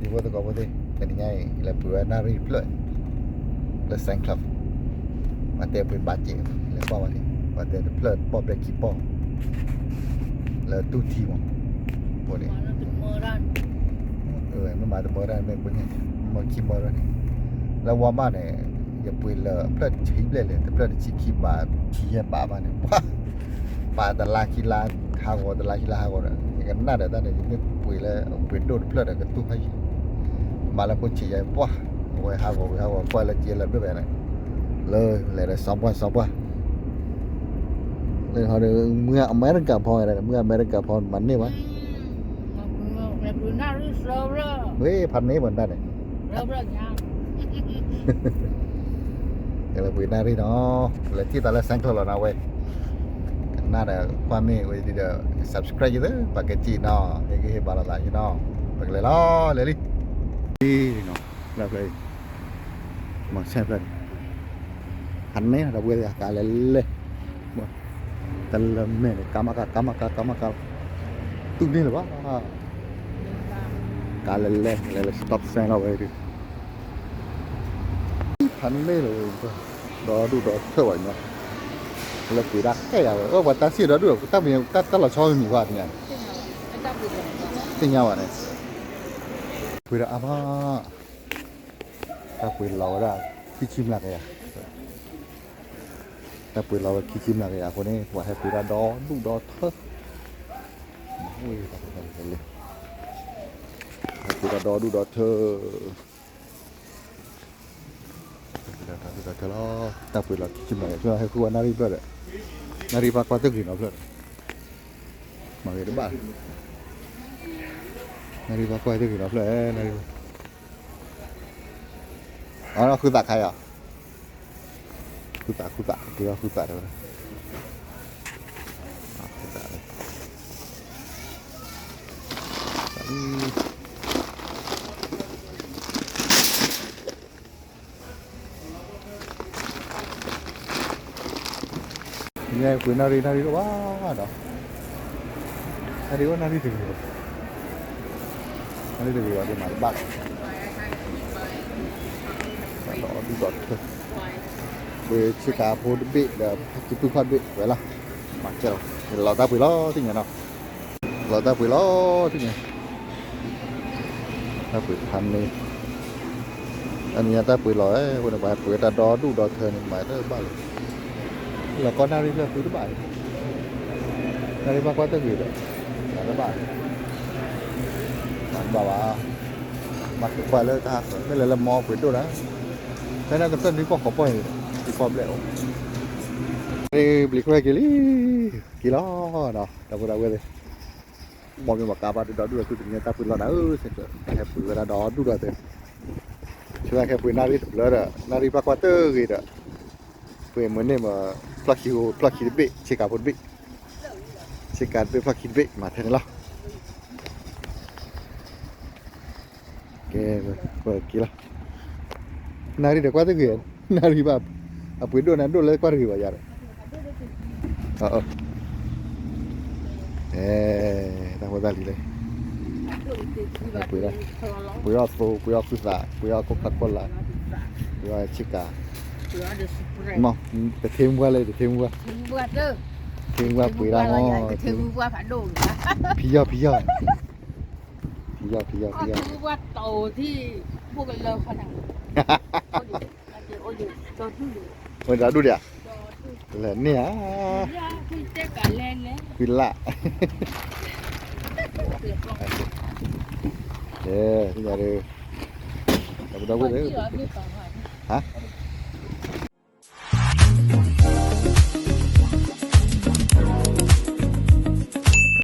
ဒ်ဖိသကိးဖိသ့ၣ်, တနံၤညါအံၤ လဲၤပှ့ၤဝဲနၣ်ရံၣ်တဖျၢၣ် လၢ Saint Cloud, ပှၤတဲပှ့ၤဘးစဲး, လဲၤကွၢ်ဝဲန့ၣ် ပှၤတဲတဖျၢၣ်တပီၢ်ဘျဲၣ်ခံပီၢ်, လၢတူၢ်ထံမး, အဃိန့ၣ် မ့ၢ်မၤတမၢတၢ် မ့ၢ်ပှ့ၤန့ၣ် မၢခံမၢန့ၣ်, လၢ Walmart န့ၣ် ယပှ့ၤလၢဖျၢၣ်ဆံဘျဲၣ်လဲၣ်, တဖျၢၣ်တဆံခံဘး, ဆံယဲၢ်ဘးဘၣ်န့ၣ် ပှၤ ပာ်တလါခံလါဟးဂီၤ တလါခံလါဟးဂီၤဒီး ယကနၣ်ဒီးတၢ်န့ၣ် ယမ့ၢ်ပှ့ၤလၢ ပှ့ၤဒိၣ်တဖျၢၣ်ဒီးကတူၢ်ဖးယံၤ, မၤလၢဖိဆံးယဲၢ်ပှၢ်, အဝဲဟးဂီၤဝံၤဟးဂီၤကွၢ်လၢက့လၢဘျၢၣ်ဘဲန့ၣ်, လၢလဲၤဒီးစီၤပှၢ်စီၤပှၢ်, လၢဟီဒီး မ့ၢ်အမဲရကၤဖီ, မ့ၢ်အမဲရကၤဖီမၤန့ၢ်ဘၣ်, ဝဲဖးန့ၢ်ဘၣ်ဒၣ်န့ၣ် ကလဲၤပှ့ၤနၣ်ရံၣ်နီၤ, လဲၤထံၣ်သးလၢ Saint Cloud လီၤနီၤဝဲ, ကနၣ်ဒီးကွၢ်မ့ၢ်ဝဲဒ်ဒီး subscribe ယသ့ ပှၤကစံၣ်နီၤ, ဟ့ၣ်ဂံၢ်ဟ့ၣ်ဘါလိာ်သးယနီၤ, ပကလဲၤလီၤ လဲၤလံ, လၢဖျၢၣ်အံၤ, မၤဆဲးဖျၢၣ်န့ၣ်, ဖးန့ၢ်ဒီပုၢ်ဝဲၢ်သ့ၣ် ကးလဲၤလဲၤ, တလၢမဲာ်န့ၣ် ကါမကါ ကါမကါ ကါမကါ, တူၢ်န့ၢ်လၢၤဘၣ်, ကးလဲၤလဲၤ လဲၤလၢ stop sign လီၤဝဲဒၣ် ဖးန့ၢ်လၢၤ, ဒီဒူၣ်ဒီထၢဝဲညီ, လၢပှ့ၤဒၣ်ကဲယၤဝဲ, အၢ ပှၤတၢ်စံၣ်ဒီဒူၣ်ဒီး တၢ်မံၤ တၢ်လီၤဆီမံၤမံၤဘၣ်တညါ, သ့ၣ်ညါဘၣ်န့ၣ်, ပှ့ၤဒီးအါမး, တၢ်ပှ့ၤလီၤဝဲဒၣ် ခံဆံမျးကယၤ, တၢ်ပှ့ၤလီၤဝဲခံဆံမျးကယၤအဃိန့ၣ် ပှၤဟဲပှ့ၤဒၣ်ဒီဒူၣ်ဒီထၢ, ဟဲပှ့ၤဒၣ်ဒီဒူၣ်ဒီထၢ တၢ်ပှ့ၤလီၤခံဆံမျးကယၤ ဟဲဃုဝဲနၣ်ရံၣ်ဖျၢၣ်ဒီး, နၣ်ရံၣ်ဘၣ်ကွၢ်တဂ့ၤနီတဖျၢၣ်ဒီး, မၤဂ့ၤတဘၣ်, နၣ်ရံၣ်ဘၣ်ကွၢ်တဂ့ၤနီတဖျၢၣ်, နၣ်ရံၣ်ဘၣ်, အဃုသးခါအံၤ, ဃုသး ဃုသး ပှ့ၤအီၤဃုသးဒီး, ဃုသးလံ ညါပှ့ၤနၣ်ရံၣ် နၣ်ရံၣ်တအိၣ်ဘၣ်ဒီး, နၣ်ရံၣ်အိၣ် နၣ်ရံၣ်တဂ့ၤဘၣ်, နၣ်ရံၣ်တဂ့ၤဘၣ်ဒီးမၤတဘၣ်လီၤ, ဒီဒူၣ်ဒီထၢ, ပှ့ၤဆ့ကၤဖိတဘ့ၣ်ဒီး ကပုၢ်ဖးတဘ့ၣ်ဝဲလီၤ, မၤကဲလီၤ, လီၤတၢ်ပှ့ၤလီၤသ့ၣ်ညါနီၤ လီၤတၢ်ပှ့ၤလီၤတံၢ်ညါ, တၢ်ပှ့ၤဖးန့ၢ်, တနံၤညါတၢ်ပှ့ၤလီၤဝဲအဃိန့ၣ် ပှၤဟဲပှ့ၤတၢ်ဒီဒူၣ်ဒီထၢန့ၣ် မၤတဘၣ်လၢၤ, လီၤကီနၣ်ရံၣ်ဖျၢၣ်ဃုတဘၣ်, နၣ်ရံၣ်ဘၣ်ကွၢ်တဂ့ၤဒီး, မၤတဘၣ်, မၤတဘၣ်ဘၣ်, မၤက့ၤကွၢ်လၢတၢ်ဟးဃၢၤ မ့ၢ်လၢလၢမီပှ့ၤဒိၣ်ဒၣ်, ဖဲန့ၣ်ကတၢၢ်နွံပီၢ်ဃိးပီၢ်န့ၣ်, နွံပီၢ်ဘျဲၣ်အိၣ်, ဘျံးခွဲက့ၤလံ, က့ၤလီၤဒီး ဒီပုၢ်ဒီဝဲၢ်သ့ၣ် ဘီမ့ၢ်ဘၣ်ကါဘၣ်ဒီးဒီဒူၣ်ဒီထၢ တနံၤညါတၢ်ပှ့ၤလီၤနၤဧၢ, ဟဲပှ့ၤဝဲဒၣ်ဒီဒူၣ်ဒီထၢ, ဆၢဟဲပှ့ၤနၣ်ရံၣ်တဘျီဒီး နၣ်ရံၣ်ဘၣ်ကွၢ်တဂ့ၤဒီး, ပှ့ၤမုၢ်န့ၢ်မး, ဖျီၣ်ခံ, ဖျီၣ်ခံတဘ့ၣ် ဆ့ကၤဖိတဘ့ၣ်, ဆ့ကၤတဘ့ၣ်ဖျီၣ်ခံတဘ့ၣ် မၤထဲန့ၣ်လီၤ. ကဲ, က့ၤလီၤ. နၣ်ရံၣ်ဒီးကွၢ်တဂ့ၤ, နၣ်ရံၣ်ဘၣ်, အပှ့ၤဒိၣ်န့ၣ်ဒိၣ်လၢကွၢ်တဂ့ၤဘၣ်ယၤဒီး, တၢ်ဖိတၢ်လံၤလၢ, ပှ့ၤအီၣ်သိ, ပှ့ၤအီၣ်ဃုသး, ပှ့ၤအီၣ်ခိၣ်ခါခိၣ်လာ်, ပှ့ၤအီၣ်ဆ့ကၤ, တထံမူပှၢ်လၢ တထံမူပှၢ်, တထံမူပှၢ်ပှ့ၤဒၣ်မး, ဖံယီၢ် ဖံယီၢ်, ဖံယီၢ် ဖံယီၢ်, အိၣ်ဒီးဒူၣ်ဒံးဧါ, ကွံလၢ်, ကဲ, ဒီပုၢ်ဒီဝဲၢ်, ဟါ,